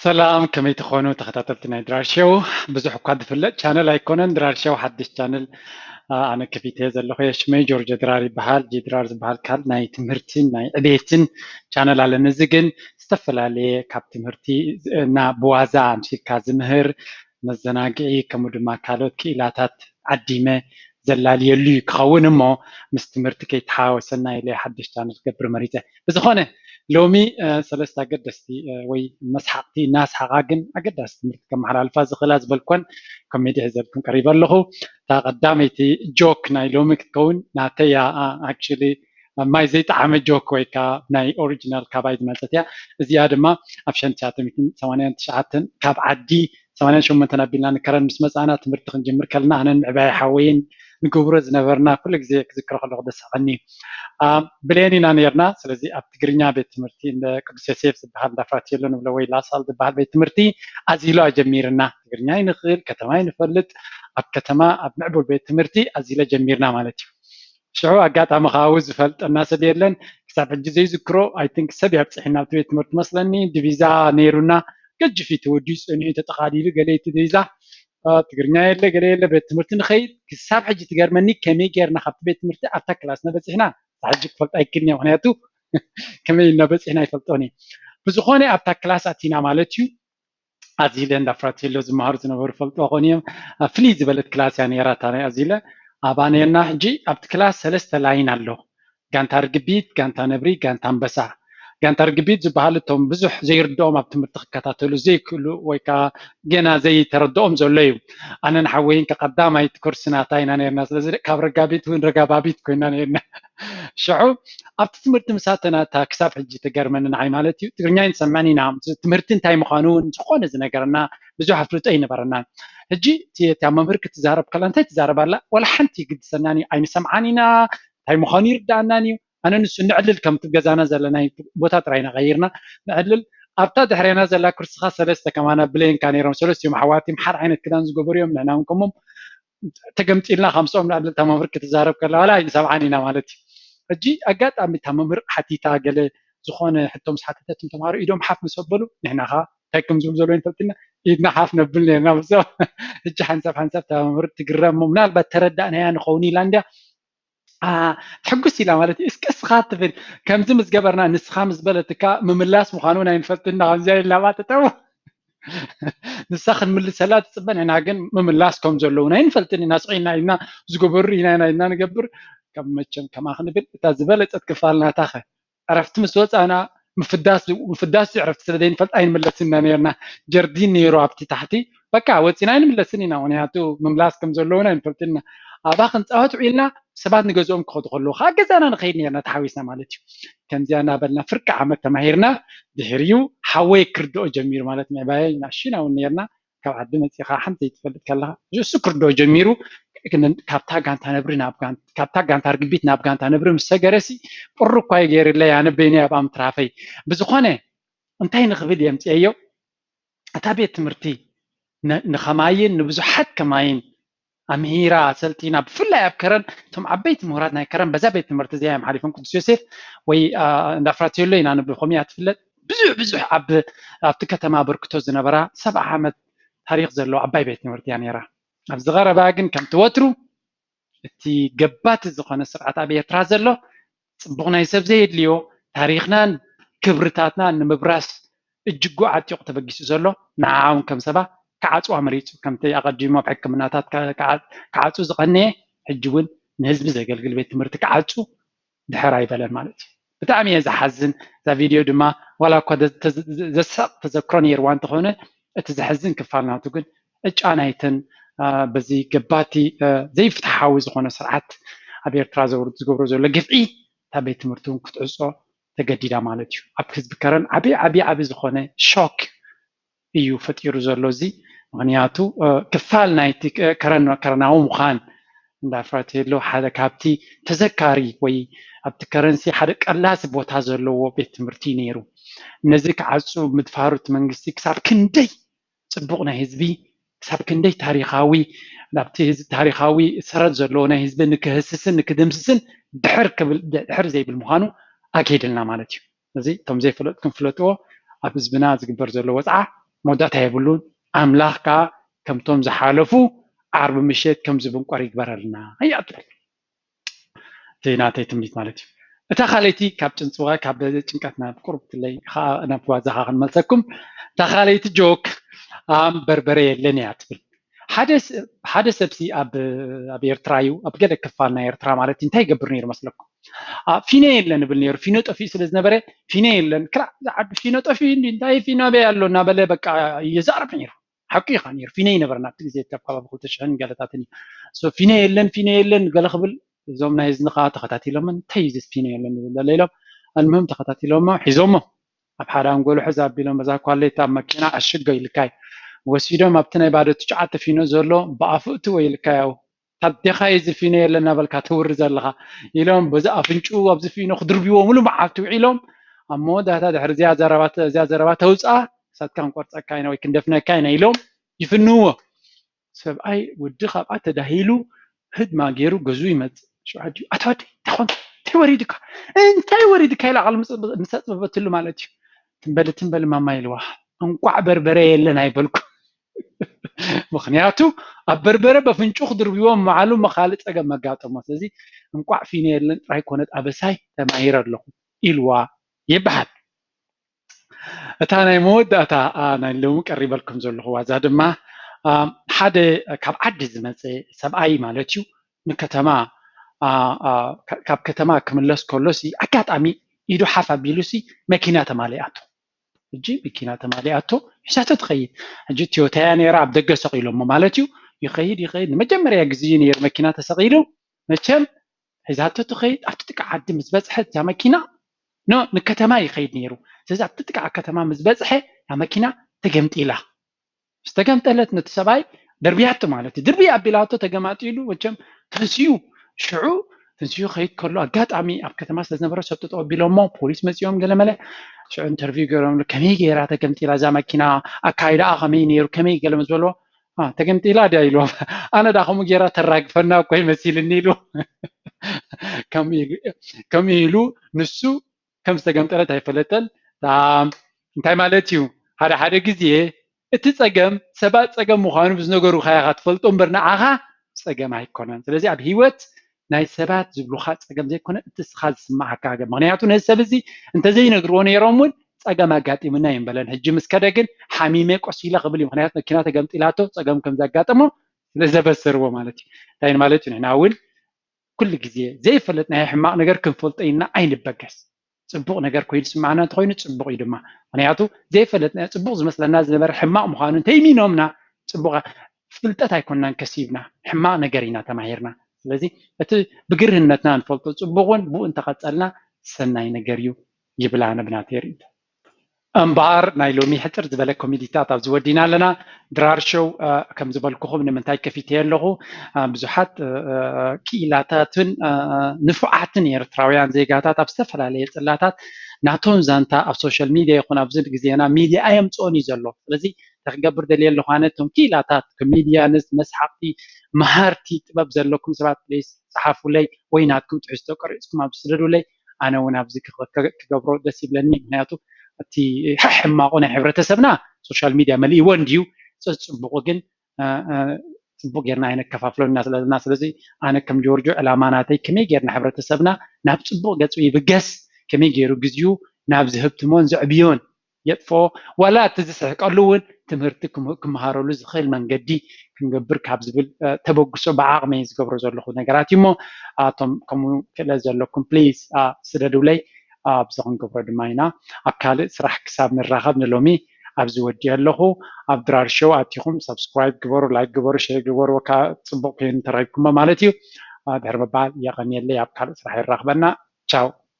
ሰላም፣ ከመይ ትኾኑ ተኸታተልቲ ናይ ድራር ሸው? ብዙሕ እኳ ዝፍለጥ ቻነል ኣይኮነን ድራር ሸው፣ ሓድሽ ቻነል። ኣነ ከፊተ ዘለኹ፣ ሽመይ ጆርጆ ድራር ይበሃል። ጂ ድራር ዝበሃል ካል ናይ ትምህርትን ናይ ዕቤትን ቻነል ኣለኒ። እዚ ግን ዝተፈላለየ ካብ ትምህርቲ እና ብዋዛ ኣምሲልካ ዝምህር መዘናግዒ፣ ከምኡ ድማ ካልኦት ክኢላታት ዓዲመ ዘላልየሉ እዩ ክኸውን እሞ፣ ምስ ትምህርቲ ከይተሓዋወሰና ኢለ ሓድሽ ቻነል ክገብር መሪፀ። ብዝኾነ ሎሚ ሰለስተ ኣገደስቲ ወይ መስሓቕቲ እናስሓቓ ግን ኣገዳሲ ትምህርቲ ከመሓላልፋ ዝኽእላ ዝበልኮን ኮሜዲ ሒዘልኩም ቀሪበ ኣለኹ። እታ ቀዳመይቲ ጆክ ናይ ሎሚ ክትከውን ናተይ እያ። ኣክቹሊ ማይ ዘይጠዓመ ጆክ ወይ ከዓ ናይ ኦሪጂናል ካባይ ዝመፀት እያ። እዚኣ ድማ ኣብ ሸንትሻተ ሚእትን ሰማንያን ትሽዓተን ካብ ዓዲ ሰማንያን ሸሞንተን ኣቢልና ንከረን ምስ መፃና ትምህርቲ ክንጅምር ከለና ኣነን ምዕባይ ሓወይን ንገብሮ ዝነበርና ኩሉ ግዜ ክዝክሮ ከለኹ ደስ ይብለኒ። ብሌን ኢና ነርና። ስለዚ ኣብ ትግርኛ ቤት ትምህርቲ እንደ ቅዱስ ዮሴፍ ዝበሃል እንዳ ፍራቲየሎ ንብሎ ወይ ላሳል ዝበሃል ቤት ትምህርቲ ኣዚሎ ጀሚርና። ትግርኛ ይንኽእል፣ ከተማ ይንፈልጥ፣ ኣብ ከተማ ኣብ ምዕቡል ቤት ትምህርቲ ኣዚለ ጀሚርና ማለት እዩ። ሽዑ ኣጋጣሚ ካብኡ ዝፈልጠና ሰብ የለን። ክሳብ ሕጂ ዘይዝክሮ ኣይ ቲንክ ሰብ ያብፅሕና ኣብቲ ቤት ትምህርቲ መስለኒ። ዲቪዛ ነይሩና፣ ገጅፊ ተወዲኡ ፀኒሑ ተጠቓሊሉ ገለ እቲ ዲቪዛ ትግርኛ የለ ገለ የለ ቤት ትምህርቲ ንኸይድ። ክሳብ ሕጂ ትገርመኒ ከመይ ጌርና ካብቲ ቤት ትምህርቲ ኣብታ ክላስና በፂሕና። ሕጂ ክፈልጣ ኣይክእልን እየ፣ ምክንያቱ ከመይ እናበፂሕና ኣይፈልጦን እየ። ብዝኾነ ኣብታ ክላስ ኣቲና ማለት እዩ። ኣዚለ እንዳ ፍራቲሎ ዝመሃሩ ዝነበሩ ፈልጦ ኾን እዮም። ፍልይ ዝበለት ክላስ እያ ነይራ እታ ናይ ኣዚለ። ኣብኣ ነርና። ሕጂ ኣብቲ ክላስ ሰለስተ ላይን ኣሎ። ጋንታ ርግቢት፣ ጋንታ ነብሪ፣ ጋንታ ኣንበሳ። ጋንታ ርግቢት ዝበሃሉ እቶም ብዙሕ ዘይርድኦም ኣብ ትምህርቲ ክከታተሉ ዘይክእሉ ወይ ከዓ ገና ዘይተረድኦም ዘሎ እዩ። ኣነን ሓወይን ከቀዳማይ ኮርስ ናታ ኢና ነርና። ስለዚ ካብ ረጋቢት እውን ረጋባቢት ኮይና ነርና። ሽዑ ኣብቲ ትምህርቲ ምስ ኣተናታ ክሳብ ሕጂ ትገርመኒ ንዓይ ማለት እዩ። ትግርኛ ኣይንሰምዕን ኢና። ትምህርቲ እንታይ ምዃኑ ዝኾነ ዝነገረና ብዙሕ ኣፍልጦ ኣይነበረናን። ሕጂ እቲ እታ መምህር ክትዛረብ ከላ እንታይ ትዛረብ ኣላ ዋላ ሓንቲ ይግድሰናን እዩ። ኣይንሰምዓን ኢና። እንታይ ምዃኑ ይርድኣናን እዩ። ኣነ ንሱ ንዕልል ከምቲ ገዛና ዘለና ቦታ ጥራይ ኢና ቀይርና ንዕልል። ኣብታ ድሕሬና ዘላ ኩርስኻ ሰለስተ ከማና ብሌንካ ነይሮም። ሰለስቲኦም ኣሕዋት እዮም። ሓደ ዓይነት ክዳን ዝገበሩ እዮም። ንሕና እውን ከምኦም ተገምጢልና ከምስኦም ንዕልል እታ መምህር ክትዛረብ ከላ ዋላ ኣይንሰምዓን ኢና ማለት እዩ። ሕጂ ኣጋጣሚ እታ መምህር ሓቲታ ገለ ዝኾነ ሕቶ ምስ ሓተተቶም ተምሃሮ ኢዶም ሓፍ ምስ ኣበሉ ንሕና ኸዓ እንታይ ከም ዝብሉ ዘለዉ ይንፈልጥና ኢድና ሓፍ ነብል ነርና ምስኦም። ሕጂ ሓንሳብ ሓንሳብ እታ መምህር ትግረም እሞ ምናልባት ተረዳእናያ ንኸውን ኢላ እንድያ። አ፣ ትሕጉስ ኢላ ማለት እዩ። እስከ እስኻ ትብል ከምዚ ምስ ገበርና ንስኻ ምስ በለትካ ምምላስ ምዃኑ እውን ኣይንፈልጥና ከምዚኣ ኢልና ባጥጠው ንሳ ክንምልሰላ ትፅበ ንሕና ግን ምምላስ ከም ዘለውና ኣይንፈልጥን ኢና። ስቕ ኢልና ኢና ዝገበሩ ኢና ኢና ኢና ንገብር። ከም መቸም ከማ ክንብል እታ ዝበለፀት ክፋል ናታኸ ዕረፍቲ ምስ ወፃና ምፍዳስ ምፍዳስ ዕረፍቲ ስለ ዘይንፈልጥ ኣይንምለስን ኢና ነርና። ጀርዲን ነይሩ ኣብቲ ታሕቲ በቃ ወፂና ኣይንምለስን ኢና። ምክንያቱ ምምላስ ከም ዘለውና ኣይንፈልጥን ኢና። ኣብኣ ክንፃወት ውዒልና ሰባት ንገዝኦም ክኸዱ ከለዉ ከዓ ገዛና ንኸይድ ነርና ተሓዊስና ማለት እዩ። ከምዚኣ እናበልና ፍርቂ ዓመት ተማሂርና ድሕሪኡ ሓወይ ክርድኦ ጀሚሩ ማለት ምዕባየ ናሽና እውን ነርና ካብ ዓዲ መፂኻ ሓንቲ ዘይትፈልጥ ከለኻ እሱ ክርዶ ጀሚሩ ካብታ ጋንታ ነብሪ ናብ ጋንታ ካብታ ጋንታ ርግቢት ናብ ጋንታ ነብሪ ምስ ሰገረሲ ቁሩ እኳ ይገይርለይ ኣነ በይነይ ኣብኣ ምትራፈይ ብዝኾነ እንታይ ንኽብል እየ ምፅአዮ እታ ቤት ትምህርቲ ንኸማይን ንብዙሓት ከማይን ኣምሂራ ኣሰልጢና ብፍላይ ኣብ ከረን እቶም ዓበይቲ ምሁራት ናይ ከረን በዛ ቤት ትምህርቲ እዚኣ እዮም ሓሊፎም ቅዱስ ዮሴፍ ወይ እንዳ ፍራቴሎ ኢና ንብል ከምኡ እያ ትፍለጥ ብዙሕ ብዙሕ ኣብ ኣብቲ ከተማ ኣበርክቶ ዝነበራ ሰብዓ ዓመት ታሪክ ዘለዎ ዓባይ ቤት ትምህርቲ እያ ነይራ። ኣብዚ ቀረባ ግን ከምቲ ወትሩ እቲ ገባቲ ዝኾነ ስርዓት ኣብ ኤርትራ ዘሎ ጽቡቕ ናይ ሰብ ዘየድልዮ ታሪኽናን ክብርታትናን ንምብራስ እጅጉ ዓጢቑ ተበጊሱ ዘሎ ንዓኣ እውን ከም ሰባ ክዓጽዋ መሪጹ ከምቲ ኣቐዲሙ ኣብ ሕክምናታት ክዓጹ ዝቐነየ ሕጂ እውን ንህዝቢ ዘገልግል ቤት ትምህርቲ ክዓጹ ድሕር ኣይበለን ማለት እዩ። ብጣዕሚ እየ ዝሓዝን። እዛ ቪድዮ ድማ ዋላ እኳ ዘስሕቕ ተዘክሮ ነይርዋ እንተኾነ እቲ ዘሕዝን ክፋል ናቱ ግን ዕጫ ናይተን በዚ ገባቲ ዘይፍትሓዊ ዝኾነ ስርዓት ኣብ ኤርትራ ዝገብሮ ዘሎ ግፍዒ እታ ቤት ትምህርቲ እውን ክትዕጾ ተገዲዳ ማለት እዩ። ኣብ ህዝቢ ከረን ዓብዪ ዓብዪ ዓብዪ ዝኾነ ሾክ እዩ ፈጢሩ ዘሎ እዚ ምክንያቱ ክፋል ናይቲ ከረናዊ ምዃን እንዳ ፍራቴሎ ሓደ ካብቲ ተዘካሪ ወይ ኣብቲ ከረንሲ ሓደ ቀላሲ ቦታ ዘለዎ ቤት ትምህርቲ ነይሩ። ነዚ ክዓፁ ምድፋሩ እቲ መንግስቲ ክሳብ ክንደይ ፅቡቕ ናይ ህዝቢ ክሳብ ክንደይ ታሪኻዊ ናብቲ ህዝቢ ታሪኻዊ ሰረት ዘለዎ ናይ ህዝቢ ንክህስስን ንክድምስስን ድሕር ክብል ድሕር ዘይብል ምዃኑ ኣግሂድልና ማለት እዩ። እዚ እቶም ዘይፈለጥኩም ፍለጥዎ ኣብ ህዝብና ዝግበር ዘሎ ወፅዓ መወዳእታ የብሉን። ኣምላኽ ከዓ ከምቶም ዝሓለፉ ዓርቢ ምሸት ከም ዝብንቆር ይግበረልና እያ ትብል። እቲ ናተይ ትምኒት ማለት እዩ። እታ ካልኣይቲ ካብ ጭንፅዋ ካብ ጭንቀት ናብ ቁርብትለይ ናብ ዋዛኻ ክንመልሰኩም። እታ ካልኣይቲ ጆክ ኣም በርበረ የለን እያ ትብል። ሓደ ሰብሲ ኣብ ኣብ ኤርትራ እዩ ኣብ ገለ ክፋል ናይ ኤርትራ ማለት እንታይ ይገብር ነይሩ መስለኩም? ፊኖ የለን እብል ነይሩ። ፊኖ ጠፊኡ ስለ ዝነበረ ፊኖ የለን። ክላ ዓዱ ፊኖ ጠፊኡ እንታይ ፊኖ ኣበይ ኣሎ እናበለ በቃ ይዛረብ ነይሩ። ሓቂ ኢኻ ነይሩ። ፊኖ ይነበረና ኣብቲ ግዜ ኣብ ከባቢ ክልተ ሽሕን ገለታትን እዩ። ፊኖ የለን ፊኖ የለን ገለ ክብል እዞም ናይ እዝንኻ ተኸታቲሎም እንታይ እዩ ፊኖ የለን ዝብል ዘሎ ኢሎም ኣልምህም ተኸታቲሎሞ ሒዞሞ ኣብ ሓደ ኣንጎሎ ሕዚ ኣቢሎም በዛ ኳሌታ ኣብ መኪና ኣሽገ ኢልካይ ወሲዶም ኣብቲ ናይ ባዶ ትሽዓተ ፊኖ ዘሎ ብኣፉ እትወ ኢልካይ ኣው ታዴኻ እዩ ዝፊኖ የለ እናበልካ ትውሪ ዘለኻ ኢሎም በዚ ኣፍንጭኡ ኣብዚ ፊኖ ክድርብዎ ሙሉ መዓልቲ ውዒሎም ኣብ መወዳእታ ድሕሪ እዚኣ ዘረባ ተውፅኣ ሳትካ ክንቆርፀካ ኢና ወይ ክንደፍነካ ኢና ኢሎም ይፍንዎ። ሰብኣይ ወዲ ካብኣ ተዳሂሉ ህድማ ገይሩ ገዝኡ ይመፅእ። ሽዑ ኣዲኡ ኣታ ወደይ እንታይ ኮንካ እንታይ ወሪድካ እንታይ ወሪድካ ኢላ ቃል ምስ ኣፅበበትሉ ማለት እዩ። ትንበል ትንበል ማማ ኢልዋ እንቋዕ በርበረ የለን ኣይበልኩ። ምክንያቱ ኣብ በርበረ በፍንጩ ክድርብዎ መዓሉ መካልእ ፀገም መጋጠሞ። ስለዚ እንቋዕ ፊኖ የለን ጥራይ ኮነት ኣበሳይ ተማሂረ ኣለኹ ኢልዋ ይበሃል። እታ ናይ መወዳእታ ናይ ሎሚ ቀሪበልኩም ዘለኹ ዋዛ ድማ ሓደ ካብ ዓዲ ዝመፀ ሰብኣይ ማለት እዩ ንከተማ ካብ ከተማ ክምለስ ከሎ ኣጋጣሚ ኢዱ ሓፍ ኣቢሉ መኪና ተማሊኣቶ። ሕጂ መኪና ተማሊኣቶ ሒዛቶ ትኸይድ። ሕጂ ቶዮታያ ነይራ ኣብ ደገ ሰቒሎሞ ማለት እዩ። ይኸይድ ይኸይድ ንመጀመርያ ግዜ ነይሩ መኪና ተሰቒሉ መቸም ሒዛቶ ትኸይድ ኣብቲ ጥቃ ዓዲ ምስ በፅሐት እዛ መኪና ኖ ንከተማ ይኸይድ ነይሩ። ስለዚ ኣብቲ ጥቃ ከተማ ምስ በፅሐ እዛ መኪና ተገምጢላ። ምስ ተገምጠለት ነቲ ሰብኣይ ደርብያቶ ማለት እዩ። ድርብያ ኣቢላቶ ተገማጢሉ መቸም ተንስኡ ሽዑ ተንስኡ ከይድ ከሎ ኣጋጣሚ ኣብ ከተማ ስለዝነበረ ሰብ ጠጠው ኣቢሎሞ ፖሊስ መፂኦም ገለመለ ሽዑ ኢንተርቪው ገይሮምሉ ከመይ ገይራ ተገምጢላ እዛ መኪና ኣካይዳኣ ከመይ ነይሩ ከመይ ገለ ምስ በልዎ ተገምጢላ ድያ ኢልዎም። ኣነ ዳ ከምኡ ገይራ ተራግፈና እኮ ይመሲልኒ ኢሉ ከምኡ ኢሉ ንሱ ከም ዝተገምጠለት ኣይፈለጠን። እንታይ ማለት እዩ? ሓደ ሓደ ግዜ እቲ ፀገም ሰባት ፀገም ምዃኑ ብዝነገሩካ ኢኻ ትፈልጦ እምበር ንዓኻ ፀገም ኣይኮነን። ስለዚ ኣብ ሂወት ናይ ሰባት ዝብሉኻ ፀገም ዘይኮነ እቲ እስኻ ዝስማዓካ ገ ምክንያቱ ነዚ ሰብ እዚ እንተዘይነግርዎ ነይሮም እውን ፀገም ኣጋጢሙና እዮም በለን። ሕጂ ምስ ከደ ግን ሓሚመ ቆሲለ ክብል እዩ። ምክንያቱ መኪና ተገምጢላቶ ፀገም ከም ዘጋጠሞ ስለ ዘበሰርዎ ማለት እዩ። እንታይ ማለት እዩ? ንሕና እውን ኩሉ ግዜ ዘይፈለጥናዮ ሕማቕ ነገር ክንፈልጦ ኢልና ኣይንበገስ። ፅቡቕ ነገር ኮይኑ ዝስማዓና እንተኮይኑ ፅቡቕ እዩ ድማ። ምክንያቱ ዘይፈለጥናዮ ፅቡቕ ዝመስለና ዝነበረ ሕማቕ ምዃኑ እንተይሚኖምና ፅቡቕ ፍልጠት ኣይኮንናን ከሲብና ሕማቕ ነገር ኢና ተማሂርና። ስለዚ እቲ ብግርህነትና ንፈልጦ ፅቡቕ እውን ብኡ እንተቐፀልና ሰናይ ነገር እዩ ይብል ኣነ ብናተይ ርእይቶ። እምበኣር ናይ ሎሚ ሕፅር ዝበለ ኮሜዲታት ኣብዚ ወዲና ኣለና። ድራር ሾው ከም ዝበልኩኹም ንምንታይ ከፊተዮ ኣለኹ ብዙሓት ክኢላታትን ንፉዓትን ኤርትራውያን ዜጋታት ኣብ ዝተፈላለየ ፅላታት ናቶም ዛንታ ኣብ ሶሻል ሚድያ ይኹን ኣብዚ ግዜና ሚድያ ኣየምፅኦን እዩ ዘሎ። ስለዚ እንታይ ክገብር ደልየ ኣለኹ ኣነ እቶም ክኢላታት ኮሜድያንስ መስሓቕቲ መሃርቲ ጥበብ ዘለኩም ሰባት ፕሊስ ፀሓፉለይ ወይ ናትኩም ትሕዝቶ ቀሪፅኩም ኣብ ስደዱለይ ኣነ እውን ኣብዚ ክገብሮ ደስ ይብለኒ ምክንያቱ እቲ ሕማቑ ናይ ሕብረተሰብና ሶሻል ሚድያ መሊእዎ እንድዩ ፅቡቁ ግን ፅቡቅ ጌርና ኣይነከፋፍሎን ኢና ዘለና ስለዚ ኣነ ከም ጆርጆ ዕላማ ናተይ ከመይ ጌርና ሕብረተሰብና ናብ ፅቡቅ ገፁ ይብገስ ከመይ ገይሩ ግዜኡ ናብ ዝህብትሞን ዘዕብዮን የጥፍኦ ዋላ እቲ ዝስሕቀሉ እውን ትምህርቲ ክምሃረሉ ዝኽእል መንገዲ ክንገብር ካብ ዝብል ተበግሶ ብዓቕመይ ዝገብሮ ዘለኹ ነገራት እዩ እሞ ኣቶም ከምኡ ክእለት ዘለኩም ፕሊዝ ስደዱለይ ኣብዚ ክንገብሮ ድማ ኢና ኣብ ካልእ ስራሕ ክሳብ ንራኸብ ንሎሚ ኣብዚ ወዲኦ ኣለኹ ኣብ ድራር ሾው ኣቲኹም ሳብስክራይብ ግበሩ ላይክ ግበሩ ሸር ግበሩ ወካ ፅቡቅ ኮይኑ ተረኪብኩሞ ማለት እዩ ድሕሪ ምባል የቐንየለይ ኣብ ካልእ ስራሕ ይራኽበና ቻው